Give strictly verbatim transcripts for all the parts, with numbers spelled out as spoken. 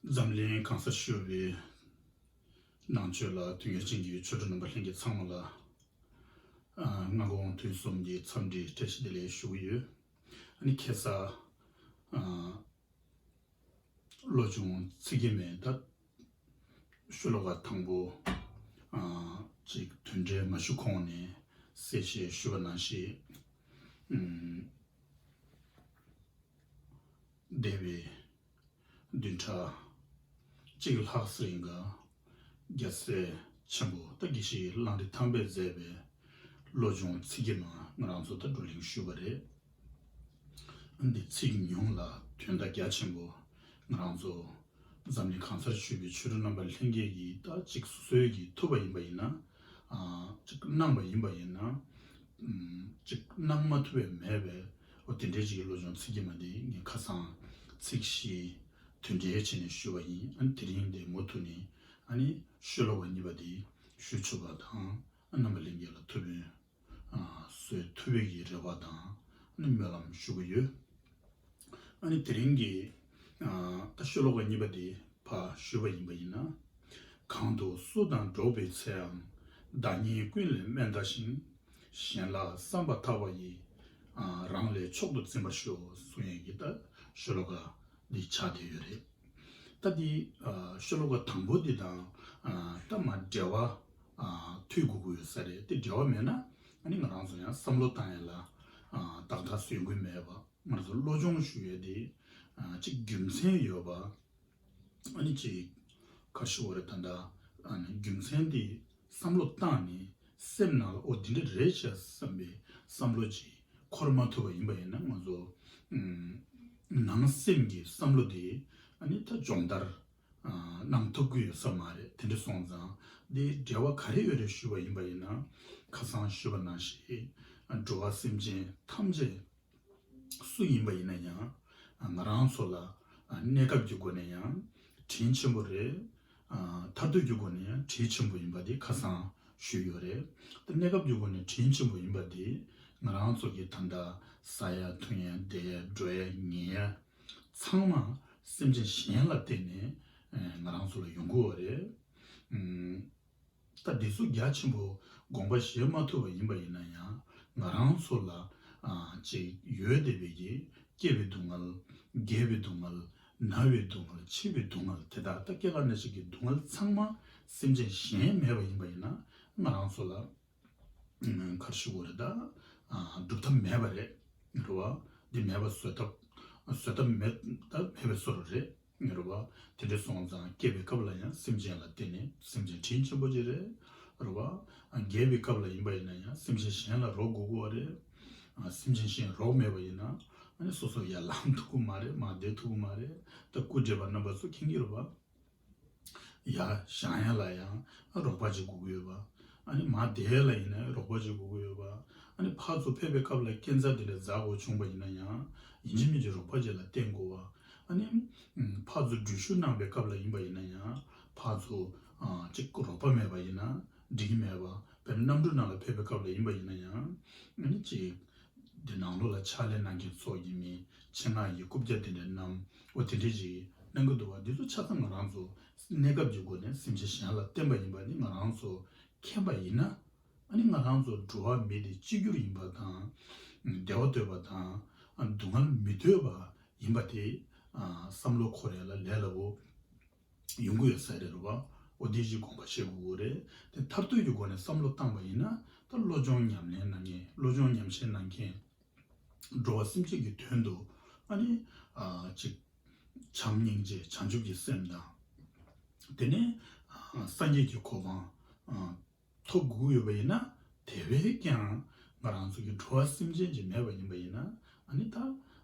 འཛམ་གླིང་གང་སར་བཞུགས་པའི་ནང་ཆོས་ལ་དོན་གཉེར་ཅན་གྱི་ཆོས་གྲོགས་རྣམ་པ་ལྷན་རྒྱས་ཚང་མ་ལ། ཨ། སྔ་དགོང་དུས་གསུམ་གྱི་འཚམས་འདྲི་བཀྲ་ཤིས་བདེ་ལེགས་ཞུ་གི་ཡོད། ཨ་ནི་ཁ་སང་། ཨ། བློ་སྦྱོང་ཚིག་བརྒྱད་མའི་ད་ཤོ་ལོ་ཀ་དང་པོ། ཨ། ཅིག་དོན་འགྲེལ་མ་ཞུ་གོང་ནས་གསལ་བཤད་ཞུས་པ་ནང་བཞིན། ཨུམ། འདས་པའི་བདུན་ཕྲག་གཅིག་ལྷག་ཙམ་རིང་ག་རྒྱལ་སྲས་ཆེན་པོ་ད་དགེ་བཤེས་གླང་རི་ཐང་པས་མཛད་པའི་བློ་སྦྱོང་ཚིག་བརྒྱད་མ་ང་རང་ཚོ་ད་བགྲོ་གླེང་ཞུས་པ་རེད། འདི་ཚིག་ཉུང་ལ་དོན་དག་རྒྱ་ཆེན་པོ། ང་རང་ཚོ་འཛམ་གླིང་གང་སར་བཞུགས་པའི་ཆོས་གྲོགས་རྣམ་པ་ལྷན་རྒྱས་ཀྱིས་ད་ཅིག་སོ་སོའི་གིས་ཐུབ་པ་ཡིན་པ་ཡིན་ན། ཨ། ཅིག་གནང་བ་ཡིན་པ་ཡིན་ན། ཨམ། ཅིག་གནང་མ་ཐུབ་པའི་མེད་པའི། འོ་དེ་འདྲའི་ཅིག་གི་བློ་སྦྱོང་ཚིག་བརྒྱད་མ་འདི་ངས་ཁ་སང་ཚིག་བཞི་དོན་འགྲེལ་བྱས་ནས་ཞུས་པ་ཡིན། ཨ་ནི་དེ་རིང་འདི་མུ་མཐུད་ནས་ཨ་ནི་ཤོ་ལོ་ཀ་གཉིས་པ་འདི་ཞུ་ཆོག་པ་དང་། རྣམ་པ་ལྷན་རྒྱས་ལ་ཐུགས་ཕན། ཨ། གསོས་ཐུབ་པའི་གི་རེ་བ་དང་ནི་སྨོན་ལམ་ཞུ་གི་ཡོད། ཨ་ནི་དེ་རིང་གི། ཨ། ད་ཤོ་ལོ་ཀ་གཉིས་པ་དེ་ཕར་ཞུས་པ་ཡིན་པ་ཡིན་ན། གང་དུ་སུ་དང་འགྲོགས་པའི་ཚེའང་། བདག་ཉིད་ཀུན་ལས་དམན་ལྟ་ཞིང་། གཞན་ལ་བསམ་པ་ཐག་པ་ཡིས། ཨ། རང་ལས་མཆོག་ཏུ་འཛིན་པར་ཤོག་གསུང་ཡས་ཀྱི་ད་ཤོ་ལོ་ཀ་འདི་ཆགས་བསྡད་ཡོད་རེད། ད་འདི། ཨ། ཤོ་ལོ་ཀ་དང་པོ་འདི་དང་། ཨ། ད་མ་འབྲེལ་བ། ཨ། མཐུད་དགོས་ཀྱི་ཡོད་ས་རེད། དེ་འབྲེལ་བ་མེད་ན་ཨ་ནི་ང་རང་ཚོ་ཡང་བསམ་བློ་བཏང་ཡ་ལ། ཨ། ཏག་ཏག་བཟོ་དགོས་མེད་པ། ང་རང་ཚོ་བློ་སྦྱོང་ཞུ་ཡས་དེ། ཨ། གཅིག་རྒྱུ་མཚན་ཡོད་པ། ཨ་ནི་གཅིག་ག་རེ་ཞུ་དགོས་རེད། ད་ལྟ་ཨ་ནི་རྒྱུ་མཚན་དེ་བསམ་བློ་བཏང་ནས་སེམས་ནང་ལ་འོ་འདི་འདྲ་རེད་ཤག་བསམ་པའི་བསམ་བློ་ཅིག་འཁོར་མ་ཐུབ་པ་ཡིན་པ་ཡིན་ན། ང་ཚོ་ཨམ་ནང་སེམས་ཀྱི་བསམ་བློ་དེ་ཨ་ནི་ད་སྦྱོང་བརྡར། ཨ། གནང་ཐུབ་ཀྱི་ཡོད་ས་མ་རེད། དེ་འདྲ་སོང་ཙང་འདི་འབྲེལ་བ་ག་རེ་ཡོད་རེད་ཞུས་པ་ཡིན་པ་ཡིན་ན། ཁ་སང་ཞུས་པ་ནང་བཞིན། ཨ། འགྲོ་བ་སེམས་ཅན་ཐམས་ཅད་སུ་ཡིན་པ་ཡིན་ན་ཡང་། ཨ། ང་རང་ཚོ་ལ། ཨ། གནས་སྐབས་ཀྱི་སྒོ་ནས་ཡང་དྲིན་ཆེན་པོ་རེད། ཨ། ཐར་འདོད་ཀྱི་སྒོ་ནས་ཡང་དྲིན་ཆེན་པོ་ཡིན་པ་འདི་ཁ་སང་ཞུས་ཡོད་རེད། ད་གནས་སྐབས་ཀྱི་སྒོ་ནས་དྲིན་ཆེན་པོ་ཡིན་པ་འདི་ང་རང་ཚོ་གི་ད་ལྟ་ཟ་ཡ་འཐུང་ཡ་བསྡད་ཡ་འགྲོ་ཡ་ཉལ་ཡ། ཚང་མ་སེམས་ཅན་གཞན་ལ་བརྟེན་ནས། ཨ། ང་རང་ཚོ་ལ་ཡོང་གི་ཡོད་རེད། ཨམ། ད་འདི་ཚོ་རྒྱ་ཆེན་པོ་དགོངས་པ་བཞེས་མ་ཐུབ་པ་ཡིན་པ་ཡིན་ན་ཡང་། ང་རང་ཚོ་ལ། ཨ། ཅིག་ཡོད་བསྡད་པའི་གི་སྐྱེ་བའི་སྡུག་བསྔལ། རྒས་པའི་སྡུག་བསྔལ། ན་བའི་སྡུག་བསྔལ། འཆི་བའི་སྡུག་བསྔལ། དེ་དག་ད་སྐྱེ་རྒ་ན་འཆི་གི་སྡུག་བསྔལ་ཚང་མ་སེམས་ཅན་གཞན་མེད་པ་ཡིན་པ་ཡིན་ན། ང་རང་ཚོ་ལ། ཨ། ག་རེ་ཞུ་དགོས་རེད། ད། ཨ། སྒྲུབ་ཐབས་མེད་པ་རེད། རེད་བ། འདི་མེད་པ་བཟོ་ཐབས། བཟོ་ཐབས་མེད། ད་མེད་པའི་བཟོ་འདྲ་རེད། རེད་བ། དེ་འདྲ་སོང་ཙང་སྐྱེ་བའི་སྐབས་ལ་ཡང་སེམས་ཅན་ལ་བརྟེན་ནས་སེམས་ཅན་དྲིན་ཆེན་པོ་ཅིག་རེད། རེད་བ། ཨ། རྒས་པའི་སྐབས་ལ་ཡིན་པ་ཡིན་ན་ཡང་སེམས་ཅན་གཞན་ལ་རོགས་དགོས་ཀྱི་ཡོད་རེད། ཨ། སེམས་ཅན་གཞན་རོགས་མེད་པ་ཡིན་ན། ཨ་ནི་སོ་སོ་ཡར་ལངས་ཐུབ་ཀྱི་མ་རེད། མར་བསྡད་ཐུབ་ཀྱི་མ་རེད། ད་སྐུ་བགྲེས་པ་རྣམ་པ་ཚོ་མཁྱེན་གྱི་རེད་བ། ཡར་བཞེངས་ཡ་ལ་ཡང་རོགས་པ་ཅིག་དགོས་ཀྱི་ཡོད་པ། ཨ་ནི་མར་བསྡད་ཡ་ལ་ཡིན་ན་རོགས་པ་ཅིག་དགོས་ཀྱི་ཡོད་པ། ཨ་ནི་ཕར་ཚུར་ཕེབས་པའི་སྐབས་ལ་སྐས་འཛེག་དེ་འདྲ་འཛེག་དགོས་བྱུང་བ་ཡིན་ན་ཡང་ཡིན་གཅིག་མིན་གཅིག་རོགས་པ་ཅིག་ལ་བརྟེན་དགོས་པ། ཨ་ནི་ཕར་ཚུར་འགྲུལ་བཞུད་གནང་བའི་སྐབས་ལ་ཡིན་པ་ཡིན་ན་ཡང་ཕར་ཚུར། ཨ། ཅིག་རོགས་པ་མེད་པ་ཡིན་ན་འགྲིག་གི་མེད་པ། དཔེར་ན་གནམ་གྲུ་ནང་ལ་ཕེབས་པའི་སྐབས་ལ་ཡིན་པ་ཡིན་ན་ཡང་། ཨ་ནི་ཅིག་འདི་ནང་ལོགས་ལ་ཕྱག་ལས་གནང་མཁན་ཚོགས་ཀྱི་མི་ཆེད་མངགས་ཀྱི་རྐུབ་བཀྱག་དེ་འདྲ་བསྣམས། འོ་དེ་འདྲ་ཅིག་གནང་གི་འདུག་བ། འདི་ཚོ་ཆ་ཚང་ང་རང་ཚོ་གནས་སྐབས་ཀྱི་སྒོ་ནས་སེམས་ཅན་གཞན་ལ་བརྟེན་པ་ཡིན་པ་ནི་ང་རང་ཚོ་མཁྱེན་པ་ཡིན་ན། ཨ་ནི་ང་རང་ཚོ་འགྲོ་བ་མི་དེ་གཅིག་གྱུར་ཡིན་པ་དང་། བདེ་བ་འདོད་པ་དང་། ཨ། སྡུག་བསྔལ་མི་འདོད་པ་ཡིན་པ་དེ། ཨ། བསམ་བློ་འཁོར་ཡ་ལ་ལས་སླ་པོ། ཡོང་གི་ཡོད་ས་རེད། རེད་བ། འོ་དེ་ཞིག་དགོངས་པ་བཞེས་དགོས་ཀྱི་རེད། དེ་ཐར་འདོད་ཀྱི་སྒོ་ནས་བསམ་བློ་བཏང་པ་ཡིན་ན། ད་བློ་སྦྱོང་ཉམས་ལེན་གནང་མཁན། བློ་སྦྱོང་ཉམས་བཞེས་གནང་མཁན་འགྲོ་བ་སེམས་ཅན་གྱི་དོན་དུ། ཨ་ནི། ཨ། ཅིག་བྱམས་སྙིང་རྗེ་བྱང་ཆུབ་ཀྱི་སེམས་དང་། དེ་ནས། ཨ། སངས་རྒྱས་ཀྱི་གོ་འཕང་། ཨ། ཐོབ་དགོས་ཀྱི་ཡོད་པ་ཡིན་ན། དེ་བས་ཀྱང་ང་རང་ཚོ་གི་འགྲོ་བ་སེམས་ཅན་ཅིག་མེད་པ་ཡིན་པ་ཡིན་ན། ཨ་ནི་ད།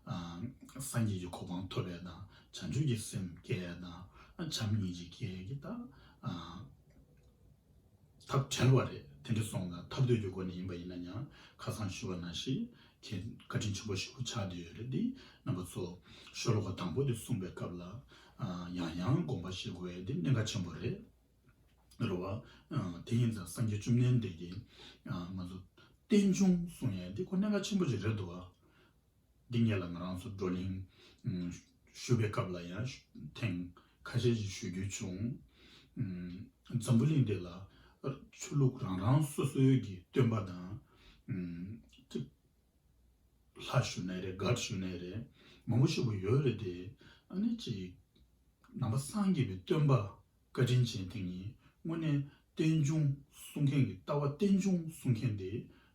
ཨ། སངས་རྒྱས་ཀྱི་གོ་འཕང་ཐོབ་ཡ་དང་། བྱང་ཆུབ་ཀྱི་སེམས་སྐྱེ་ཡ་དང་། ཨ། བྱམས་སྙིང་རྗེ་སྐྱེ་ཡ་གི་ད། ཨ། ཐབས་བྲལ་བ་རེད། དེ་འདྲ་སོང་ཙང་ཐར་འདོད་ཀྱི་སྒོ་ནས་ཡིན་པ་ཡིན་ན་ཡང་ཁ་སང་ཞུས་པ་ནང་བཞིན་གལ་བཀའ་དྲིན་ཆེན་པོ་ཞེ་པོ་ཆགས་བསྡད་ཡོད་རེད། འདི་རྣམ་པ་ཚོ་ཤོ་ལོ་ཀ་དང་པོ་དེ་གསུངས་པའི་སྐབས་ལ། ཨ། ཡང་ཡང་དགོངས་པ་བཞེས་དགོས་ཡ་འདི་གནད་འགག་ཆེན་པོ་རེད། རེད་བ། ཨ། དེ་ཡིན་ཙང་སངས་རྒྱས་བཅོམ་ལྡན་འདས་ཀྱིས། ཨ། ང་ཚོ་རྟེན་འབྱུང་གསུང་ཡ་འདི་ཁོ་གནད་འགག་ཆེན་པོ་ཞིག་རེད་འདུག་བ། འདི་སྔོན་ལ་ང་རང་ཚོ་བགྲོ་གླེང་ཞུ་བའི་སྐབས་ལ་ཡང་ཐེངས་ ཁ་ཤས་ཅིག་ཞུ་རྒྱུ་བྱུང་། ཨམ། འཛམ་བུ་གླིང་འདི་ལ་ཆོས་ལུགས་རང་རང་སོ་སོའི་གི་སྟོན་པ་དང་། ཨམ། ཅིག་ལྷ་ཞུ་ནའི་རེད། གཌ་ཞུ་ནའི་རེད། མང་པོ་ཞེ་པོ་ཡོད་རེད་དེ། ཨ་ནི་ཅིག་ནང་པ་སངས་རྒྱས་པའི་སྟོན་པ་བཀའ་དྲིན་ཅན་དེ་ཉིད་དངོས་གནས་རྟེན་འབྱུང་གསུང་མཁན་གྱི་ལྟ་བ་རྟེན་འབྱུང་གསུང་མཁན་དེ་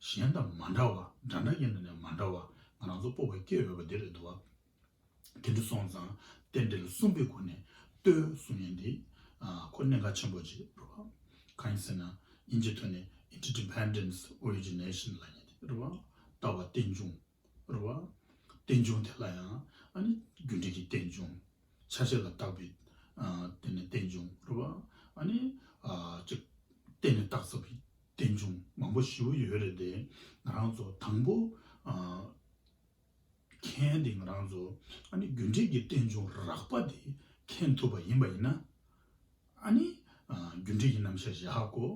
གཞན་དང་མ་འདྲ་བ། འདྲ་འདྲ་ཡིན་ན་ནས་མ་འདྲ་བ། ང་རང་ཚོ་སྤོབས་པ་སྐྱེ་འོས་པ་དེ་རེད་འདུག་བ། དེ་འདྲ་སོང་ཙང་རྟེན་འབྲེལ་གསུམ་པའི་སྒོ་ནས་ལྟོས་གསུང་མཁན་དེ། ཨ། ཁོ་གནད་འགག་ཆེན་པོ་ཅིག་རེད་བ། གང་ཡིན་ཟེར་ན། དབྱིན་ཇིའི་ཐོག་ནས་interdependence origination ལབ་མཁན་དེ་རེད་བ། ལྟ་བ་རྟེན་འབྱུང་རེད་བ། རྟེན་འབྱུང་དེ་ལ་ཡང་ཨ་ནི་རྒྱུ་འབྲས་ཀྱི་རྟེན་འབྱུང་། ཆ་ཤས་ལ་བཏགས་པའི། ཨ། དེ་ནི་རྟེན་འབྱུང་རེད་བ། ཨ་ནི། ཨ། ཅིག་རྟེན་ནི་བཏགས་ཚར་བའི་རྟེན་འབྱུང་མང་པོ་ཞེ་པོ་ཡོད་རེད་དེ། ང་རང་ཚོ་དང་པོ། ཨ། མཁྱེན་དེ་ང་རང་ཚོ་ཨ་ནི་རྒྱུ་འབྲས་ཀྱི་རྟེན་འབྱུང་རགས་པ་དེ་མཁྱེན་ཐུབ་པ་ཡིན་པ་ཡིན་ན། ཨ་ནི། ཨ། རྒྱུ་འབྲས་ཀྱི་རྣམ་གཞག་ཞིག་ཧ་གོ།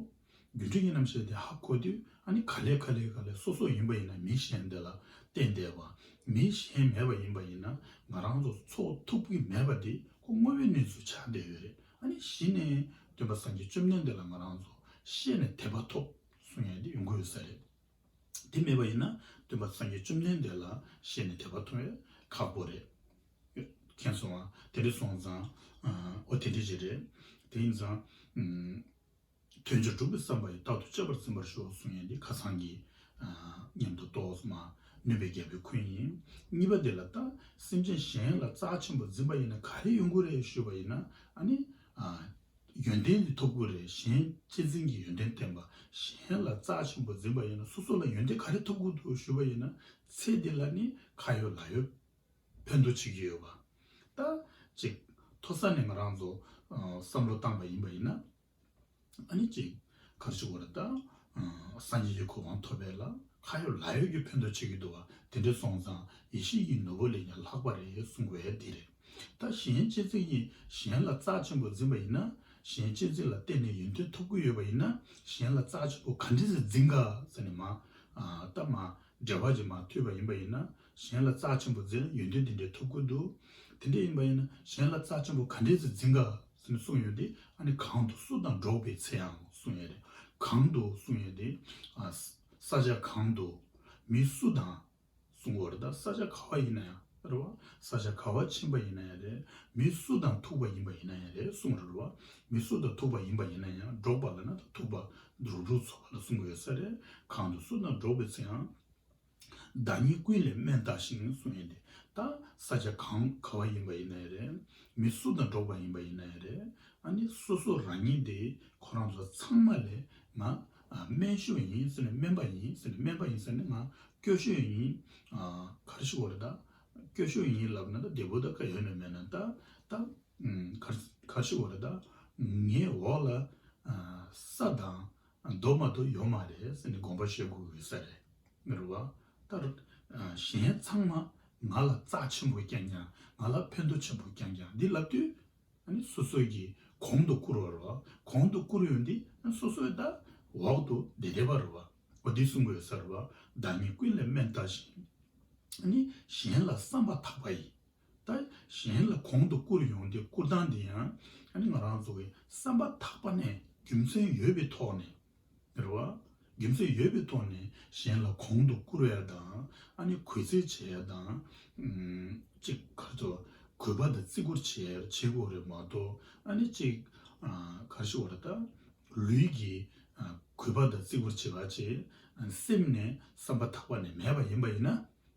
རྒྱུ་འབྲས་ཀྱི་རྣམ་གཞག་དེ་ཧ་གོ་དུས་ཨ་ནི་ག་ལེ་ག་ལེ་ག་ལེ་སོ་སོ་ཡིན་པ་ཡིན་ན་མི་གཞན་དེ་ལ་བརྟེན་བསྡད་པ། མི་གཞན་མེད་པ་ཡིན་པ་ཡིན་ན་ང་རང་ཚོ་ཚོགས་ཐུབ་ཀྱི་མེད་པ་དེ་ཁོ་དངོས་པོའི་གནས་ཚུལ་ཆགས་བསྡད་ཡོད་རེད། ཨ་ནི་གཞི་ནས་སྟོན་པ་སངས་རྒྱས་བཅོམ་ལྡན་འདས་ལ་ང་རང་ཚོ་ཤེས་ནས་དད་པ་ཐོབ་གསུང་ཡ་དེ་ཡོང་གི་ཡོད་ས་རེད། དེ་མེད་པ་ཡིན་ན་སྟོན་པ་སངས་རྒྱས་བཅོམ་ལྡན་འདས་ལ་ཤེས་ནས་དད་པ་ཐོབ་ཡ་ཁག་པོ་རེད། མཁྱེན་སོང་ང་། དེ་འདྲ་སོང་ཙང་། ཨ། འོ་དེ་འདྲ་ཅིག་རེད། དེ་ཡིན་ཙང་། ཨམ། དོན་བྱ་གྲུབ་པའི་བསམ་པ་ཡིས། རྟག་ཏུ་གཅེས་པར་འཛིན་པར་ཤོག་གསུང་ཡས་འདི་ཁ་སང་གི། ཨ། མཉམ་དུ་ཏོག་ཙམ་མ་ནོད་པའི་རྒྱལ་པོའི་ཁུལ་ཡིན། གཉིས་པ་འདི་ལ་ད་སེམས་ཅན་གཞན་ལ་རྩ་ཆེན་པོ་འཛིན་པ་ཡིན་ན་ག་རེ་ཡོང་གི་རེད་ཞུས་པ་ཡིན་ན། ཨ་ནི། ཨ། ཡོན་ཏན་འདི་ཐོབ་དགོས་རེད། གཞན་གཅེས་འཛིན་གྱི་ཡོན་ཏན་བསྟན་པ། གཞན་ལ་རྩ་ཆེན་པོ་འཛིན་པ་ཡིན་ན་སོ་སོ་ལ་ཡོན་ཏན་ག་རེ་ཐོབ་དགོས་འདུག་ཞུས་པ་ཡིན་ན། ཚེ་འདི་ལ་ནི་ཁ་ཡོད་ལག་ཡོད་ཕན་ཐོགས་བྱེད་ཀྱི་ཡོད་པ། ད་ཅིག་མཐོ་ས་ནས་ང་རང་ཚོ། ཨ། བསམ་བློ་བཏང་པ་ཡིན་པ་ཡིན་ན། ཨ་ནི་ཅིག་ག་རེ་ཞུ་དགོས་རེད་ད། ཨ། སངས་རྒྱས་ཀྱི་གོ་འཕང་ཐོབ་པ་ལ་ཁ་ཡོད་ལག་ཡོད་ཀྱི་ཕན་ཐོགས་བྱེད་ཀྱི་འདུག་བ། དེ་འདྲ་སོང་ཙང་ཡེ་ཤེས་ཀྱི་ནོར་བུ་ལས་ཀྱང་ལྷག་པ་རེད་གསུང་དགོས་ཡ་དེ་རེད། ད་གཞན་གཅེས་འཛིན་གྱིས་གཞན་ལ་རྩ་ཆེན་པོ་འཛིན་པ་ཡིན་ན། གཞན་གཅེས་འཛིན་ལ་བརྟེན་ནས་ཡོན་ཏན་ཐོབ་ཀྱི་ཡོད་པ་ཡིན་ན། གཞན་ལ་རྩ་ཆེན་པོ་ག་འདྲས་སེ་འཛིན་ག་ཟེར་ནས་མ། ཨ། ད་མ་འབྲེལ་བ་ཅིག་མ་མཐུད་པ་ཡིན་པ་ཡིན་ན། གཞན་ལ་རྩ་ཆེན་པོ་འཛིན་ན་ཡོན་ཏན་དེ་འདྲས་ཐོབ་ཀྱི་འདུག་དེ་འདྲས་ཡིན་པ་ཡིན་ན་གཞན་ལ་རྩ་ཆེན་པོ་ག་འདྲས་སེ་འཛིན་ག་ཟེར་ནས་གསུངས་ཡོད་དེ། ཨ་ནི་གང་དུ་སུ་དང་འགྲོགས་པའི་ཚེ་ཡང་གསུངས་ཡོད་རེད། གང་དུ་གསུངས་ཡོད་དེ། ཨ། ས་ཆ་གང་དུ་མི་སུ་དང་། གསུང་བར་ད་ས་ཆ་ག་བ་ཡིན་ན་ཡང་རེད་བ། ས་ཆ་ག་བ་ཕྱིན་པ་ཡིན་ན་ཡང་རེད། མི་སུ་དང་ཐུག་པ་ཡིན་པ་ཡིན་ན་ཡང་རེད་གསུང་རེད་བ། མི་སུ་དང་ཐུག་པ་ཡིན་པ་ཡིན་ན་ཡང་འགྲོགས་པ་ལབ་ན་ད་ཐུག་པ་རུབ་རུབ་ཚོར་བ་ལ་གསུང་གི་ཡོད་ས་རེད། གང་དུ་སུ་དང་འགྲོགས་པའི་ཚེ་ཡང་། བདག་ཉིད་ཀུན་ལས་དམན་བལྟ་ཞིང་གསུང་ཡོད་དེ། ད་ས་ཆ་གང་ག་བ་ཡིན་པ་ཡིན་ན་ཡང་རེད། མི་སུ་དང་འགྲོགས་པ་ཡིན་པ་ཡིན་ན་ཡང་རེད། ཨ་ནི་སོ་སོ་རང་ཉིད་དེ་ཁོ་རང་ཚོ་ཚང་མ་ལས་ང་། ཨ། དམན་ཤོས་ཡིན་ཟེར་ནས་དམན་པ་ཡིན་ཟེར་ནས་དམན་པ་ཡིན་ཟེར་ནས་ང་སྐྱོ་ཤོས་ཡིན། ཨ། ག་རེ་ཞུ་དགོས་རེད་ད། སྐྱོ་ཤོས་ཡིན་ལབ་ན་ད་བདེ་པོ་ད་ག་ཡོད་ནས་མེད་ན་ད། ད། ཨུམ། ག་རེ་ག་རེ་ཞུ་དགོས་རེད་ད། ངའི་འོག་ལ། ཨ། ས་དང་རྡོ་མ་གཏོགས་ཡོད་མ་རེད་ཟེར་ནས་དགོངས་པ་བཞེས་དགོས་ཀྱི་ཡོད་ས་རེད། རེད་བ། ད། ཨ། གཞན་ཚང་མ་ང་ལ་རྩ་ཆེན་པོ་རྐྱང་རྐྱང་། ང་ལ་ཕན་ཐོགས་ཆེན་པོ་རྐྱང་རྐྱང་འདི་ལབ་དུས། ཨ་ནི་སོ་སོའི་གི་གོང་དུ་བཀུར་བ་རེད་བ། གོང་དུ་བཀུར་ཡོང་དུས་ཨ་ནི་སོ་སོའི་ད་འོག་ཏུ་བདེ་བདེ་བ་རེད་བ། འོ་འདི་གསུང་དགོས་ས་རེད་བ། བདག་ཉིད་ཀུན་ལས་དམན་བལྟ་ཞིང་། ཨ་ནི་གཞན་ལ་བསམ་པ་ཐག་པ་ཡིས། ད་གཞན་ལ་གོང་དུ་བཀུར་ཡོང་དུས་བཀུར་སྟངས་འདི་ཡང་ཨ་ནི་ང་རང་ཚོ་གི་བསམ་པ་ཐག་པ་ནས་རྒྱུ་མཚན་ཡོད་པའི་ཐོག་ནས། རེད་བ། རྒྱུ་མཚན་ཡོད་པའི་ཐོག་ནས་གཞན་ལ་གོང་དུ་བཀུར་ཡ་དང་ཨ་ནི་གུས་བརྩི་བྱེད་ཡ་དང་། ཨམ། ཅིག་ག་རེ་ཟེར། གུས་པ་དང་བརྩི་བཀུར་བྱེད་ཡ་བྱེད་དགོས་རེད་མ་གཏོགས། ཨ་ནི་ཅིག་ཨ། ག་རེ་ཞུ་དགོས་རེད་ད། ལུས་ཀྱི། ཨ། གུས་པ་དང་བརྩི་བཀུར་བྱེད་པ་བྱེད། ཨ། སེམས་ནས་བསམ་པ་ཐག་པ་ནས་མེད་པ་ཡིན་པ་ཡིན་ན།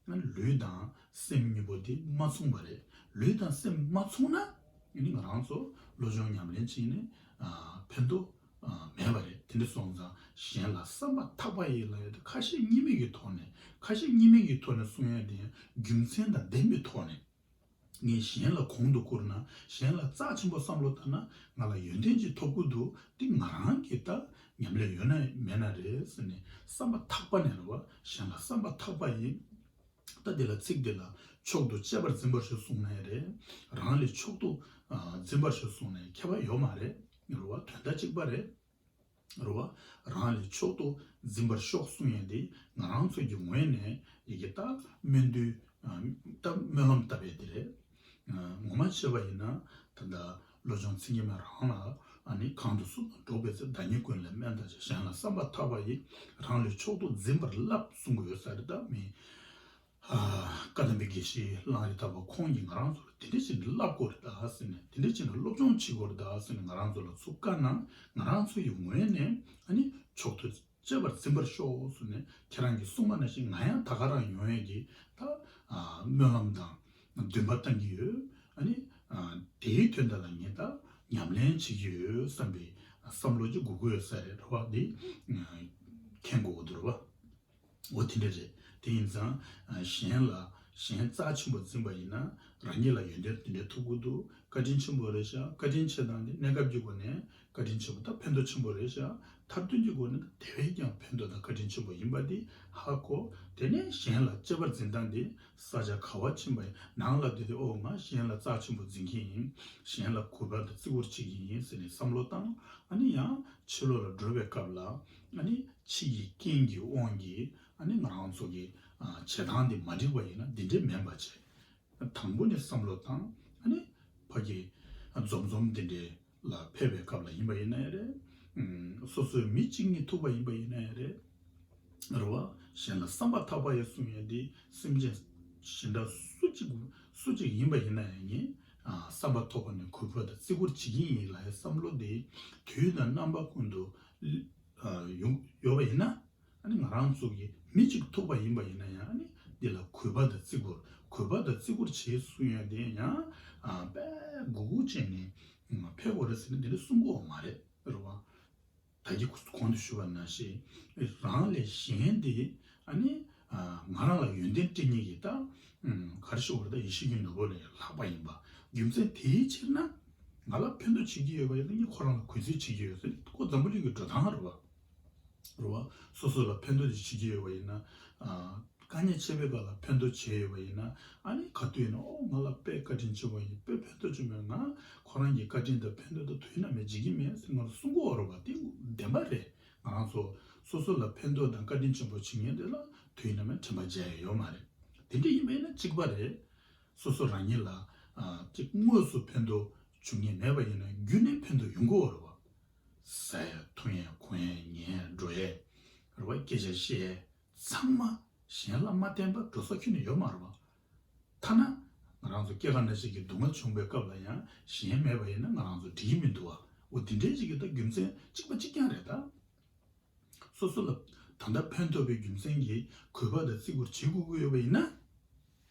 ཨ། ལུས་དང་སེམས་གཉིས་པོ་དེ་མ་མཚུངས་པ་རེད། ལུས་དང་སེམས་མ་མཚུངས་ན། ཨ་ནི་ང་རང་ཚོ་བློ་སྦྱོང་ཉམས་ལེན་བྱས་ནས། ཨ། ཕན་ཐོགས། ཨ། མེད་པ་རེད། དེ་འདྲ་སོང་ཙང་གཞན་ལ་བསམ་པ་ཐག་པ་ཡིས་ལབ་ཡ་དེ་ཁ་ཞེ་གཉིས་མེད་ཀྱི་ཐོག་ནས། ཁ་ཞེ་གཉིས་མེད་ཀྱི་ཐོག་ནས་གསུང་ཡ་དེ་ཡང་རྒྱུ་མཚན་དང་ལྡན་པའི་ཐོག་ནས། ངས་གཞན་ལ་གོང་དུ་བཀུར་ན། གཞན་ལ་རྩ་ཆེན་པོ་བསམ་བློ་བཏང་ན་ང་ལ་ཡོན་ཏན་ཅིག་ཐོབ་ཀྱི་འདུག་འདི་ང་རང་གི་ད་ཉམས་ལེན་ཡོད་ན་མེད་ན་རེད་ཟེར་ནས་བསམ་པ་ཐག་པ་ནས་རེད་བ། གཞན་ལ་བསམ་པ་ཐག་པ་ཡིས། ད་འདི་ལ་ཚིག་འདི་ལ་མཆོག་ཏུ་གཅེས་པར་འཛིན་པར་ཤོག་གསུངས་ནའི་རེད། རང་ལས་མཆོག་ཏུ་འཛིན་པར་ཤོག་གསུངས་ནའི་ཁྱད་པར་ཡོད་མ་རེད། རེད་བ། དོན་དག་གཅིག་པ་རེད། རེད་བ། རང་ལས་མཆོག་ཏུ་འཛིན་པར་ཤོག་གསུང་ཡས་འདི་ང་རང་ཚོ་གི་ངོས་ནས་ཡི་གེ་ད་སྨོན་འདུན། ད་སྨོན་ལམ་བཏབ་པའི་འདི་རེད། ངོ་མ་བྱས་པ་ཡིན་ན་ད་ལྟ་ བློ་སྦྱོང་ཚིག་ངན་མེད་རང་ལ་ཨ་ནི་གང་དུ་སུ་དང་འགྲོགས་པའི་ཚེ། བདག་ཉིད་ཀུན་ལས་དམན་བལྟ་ཞིང་། གཞན་ལ་བསམ་པ་ཐག་པ་ཡིས། རང་ལུས་མཆོག་ཏུ་འཛིན་པར་བསླབ། གསུང་གི་ཡོད་ས་རེད། ད་མི་ཨ་བཀའ་གདམས་པའི་དགེ་བཤེས་གླང་རི་ཐང་པ་ཁོང་གིས་ང་རང་ཚོ་ལ་དེ་འདྲ་བྱས་ནས་བསླབ་དགོས་རེད་ད་ཟེར་ནས། དེ་འདྲ་བྱས་ནས་སློབ་སྦྱོང་བྱེད་དགོས་རེད་ད་ཟེར་ནས་ང་རང་ཚོ་ལ་ཚུར་བཀའ་གནང་། ང་རང་ཚོ་ཡི་ངོས་ནས་ཨ་ནི་མཆོག་ཏུ་གཅེས་པར་འཛིན་པར་ཤོག་ཟེར་ནས། ཁྱེད་རང་གིས་གསུངས་པ་ནང་བཞིན་ང་ཡང་ད་ག་རང་ཡོང་ཡས་ཀྱི་ད་ཨ་སྨོན་ལམ་དང་འདུན་པ་བཏང་གི་ཡོད། ཨ་ནི་ཨ་དེའི་དོན་དག་ལ་ངས་ད་ཉམས་ལེན་བྱེད་ཀྱི་ཡོད་བསམ་པའི་བསམ་བློ་ཅིག་དགོས་ཀྱི་ཡོད་ས་རེད། རེད་བ། འདི་མཁྱེན་དགོས་ཀྱི་འདུག་རེད་བ། འོ་དེ་འདྲ་རེད། དེ་ཡིན་ཙང་ཨ་གཞན་ལ་གཞན་རྩ་ཆེན་པོ་འཛིན་པ་ཡིན་ན་རང་ཉིད་ལ་ཡོན་ཏན་དེ་འདྲ་ཐོབ་ཀྱི་འདུག་བཀའ་དྲིན་ཆེན་པོ་རེད་ཤག་བཀའ་དྲིན་ཆེ་སྟངས་དེ་གནས་སྐབས་ཀྱི་སྒོ་ནས་བཀའ་དྲིན་ཆེན་པོ་དང་ཕན་ཐོགས་ཆེན་པོ་རེད་ཤག་མཐར་ཐུག་གི་སྒོ་ནས་དེ་བས་ཀྱང་ཕན་ཐོགས་དང་བཀའ་དྲིན་ཆེན་པོ་ཡིན་པ་དེ་ཧ་གོ། དེ་ནས་གཞན་ལ་གཅེས་པར་འཛིན་སྟངས་དེ་ས་ཆ་ག་བ་ཕྱིན་པ་ཡིན་ནང་ལ་དེ་དེ་ཨོ་ང་གཞན་ལ་རྩ་ཆེན་པོ་འཛིན་མཁན་ཡིན། གཞན་ལ་གུས་པ་དང་བརྩི་བཀུར་བྱེད་ཀྱི་ཡིན་ཟེར་ནས་བསམ་བློ་བཏང་། ཨ་ནི་ཡང་ཕྱི་ལོགས་ལ་འགྲོ་བའི་སྐབས་ལ་ཨ་ནི་ཕྱི་ཡི་རྐྱེན་གྱི་དབང་གིས་ཨ་ནི་ང་རང་ཚོ་གི་ཨ་བྱེད་སྟངས་དེ་མ་འགྲིག་པ་ཡིན་ན་འདི་འདྲས་མིན་པ་བྱས། དང་པོ་ནས་བསམ་བློ་བཏང་། ཨ་ནི་ཕ་གི་འཛོམས་འཛོམས་འདི་འདྲས་ལ་ཕེབས་པའི་སྐབས་ལ་ཡིན་པ་ཡིན་ན་ཡང་རེད། ཨུམ། སོ་སོའི་མི་གཅིག་གཉིས་ཐུག་པ་ཡིན་པ་ཡིན་ན་ཡང་རེད། རེད་བ། གཞན་ལ་བསམ་པ་ཐག་པ་ཡིས་གསུང་ཡས་འདི་སེམས་ཅན་གཞན་དག་སུ་གཅིག་སུ་གཅིག་ཡིན་པ་ཡིན་ན་ཡང་ངས་ཨ་བསམ་པ་ཐོག་པ་ནས་གུས་པ་དང་བརྩི་བཀུར་བྱེད་ཀྱི་ཡིན་ལབ་ཡས་བསམ་བློ་འདི་དུས་དང་རྣམ་པ་ཀུན་ཏུ་ཨ་ཡོང་ཡོད་པ་ཡིན་ན། ཨ་ནི་ང་རང་ཚོ་གི་མི་གཅིག་ཐུག་པ་ཡིན་པ་ཡིན་ན་ཡང་། ཨ་ནི་འདི་ལ་གུས་པ་དང་བརྩི་བཀུར། གུས་པ་དང་བརྩི་བཀུར་བྱེད་གསུང་ཡ་དེ་ཡང་ཨ་དཔེ་གུ་གུ་བྱས་ནས་ཕེབས་དགོས་རེད་ཟེར་ནས་འདི་འདྲ་གསུང་གི་ཡོད་མ་རེད། རེད་བ། ད་གིན་གོང་དུ་ཞུས་པ་ནང་བཞིན་རང་ལས་གཞན་དེ་ཨ་ནི་ཨ་ང་རང་ལ་ཡོན་ཏན་སྤྲད་མཁན་གྱི་ད་ཨ་ག་རེ་ཞུ་དགོས་རེད། ད་ཡེ་ཤེས་ཀྱི་ནོར་བུ་ལས་ལྷག་པ་ཡིན་པ། རྒྱུ་མཚན་དེའི་ཕྱིར་ན་ང་ལ་ཕན་ཐོགས་བྱེད་ཀྱི་ཡོད་པ་ཡིན་ན་ངས་ཁོ་རང་ལ་གུས་བརྩི་བྱེད་ཀྱི་ཡོད་ཟེར། ཁོ་འཛམ་བུ་གླིང་གི་འགྲོ་སྟངས་རེད་བ། རེད་བ། སོ་སོ་ལ་ཕན་ཐོགས་ཅིག་བྱེད་ཀྱི་ཡོད་པ་ཡིན་ན། ཨ་དཀའ་ངལ་འཕྲད་པའི་སྐབས་ལ་ཕན་ཐོགས་བྱས་ཡོད་པ་ཡིན་ན། ཨ་ནི་ག་དུས་ཡིན་ན་ཨོ་ང་ལ་དཔེ་བཀའ་དྲིན་ཆེ་བ་ཡིན། དཔེ་ཕན་ཐོགས་ཆེ་བ་ཡིན། ང་ཁོ་རང་གི་བཀའ་དྲིན་དང་ཕན་ཐོགས་དང་དུས་ནམ་ཡང་བརྗེད་ཀྱི་མེད་ཟེར་ང་ལ་གསུང་གི་ཡོད་རེད་བ། དེ་བདེན་པ་རེད། ང་རང་ཚོ་སོ་སོ་ལ་ཕན་ཐོགས་དང་བཀའ་དྲིན་ཆེན་པོ་བྱེད་མཁན་དེ་ལ་དུས་ནམ་ཡང་དྲན་པ་བརྗེད་ཡ་ཡོད་མ་རེད། དེ་འདྲ་ཡིན་པ་ཡིན་ན་གཅིག་པ་རེད། སོ་སོ་རང་ཉིད་ལ་ཨ་གཅིག་དངོས་སུ་ཕན་ཐོགས་བྱུང་མཁན་མེད་པ་ཡིན་ན་རྒྱུན་ནས་ཕན་ཐོགས་ཡོང་གི་ཡོད་རེད་བ། ཟ་ཡ་འཐུང་ཡ་གོན་ཡ་ཉལ་ཡ་འགྲོ་ཡ་རེད་བ། སྐད་ཆ་བཤད་ཡ་ཚང་མ་གཞན་ལ་མ་བརྟེན་པར་འགྲོ་ས་ཁྱོན་ནས་ཡོད་མ་རེད་བ། ཐ་ན་ང་རང་ཚོ་སྐྱེ་རྒ་ན་འཆི་གི་སྡུག་བསྔལ་བྱུང་བའི་སྐབས་ལ་ཡང་གཞན་མེད་པ་ཡིན་ན་ང་རང་ཚོ་འགྲིག་གི་མི་འདུག་བ། འོ་དེ་འདྲའི་ཅིག་གི་ད་རྒྱུ་མཚན་གཅིག་པ་གཅིག་རྐྱང་རེད་ད། སོ་སོ་ལ་ད་ལྟ་ཕན་ཐོགས་པའི་རྒྱུ་མཚན་གྱིས་གུས་པ་དང་བརྩི་བཀུར་བྱེད་དགོས་ཀྱི་ཡོད་པ་ཡིན་ན།